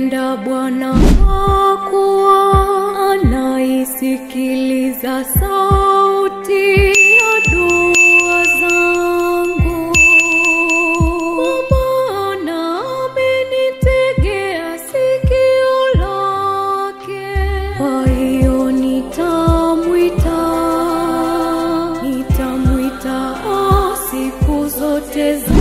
Nampenda Bwana kwa kuwa anaisikiliza sauti ya dua zangu. Kwa maana amenitegea sikio lake, kwa hiyo nitamwita, nitamwita siku zote zangu.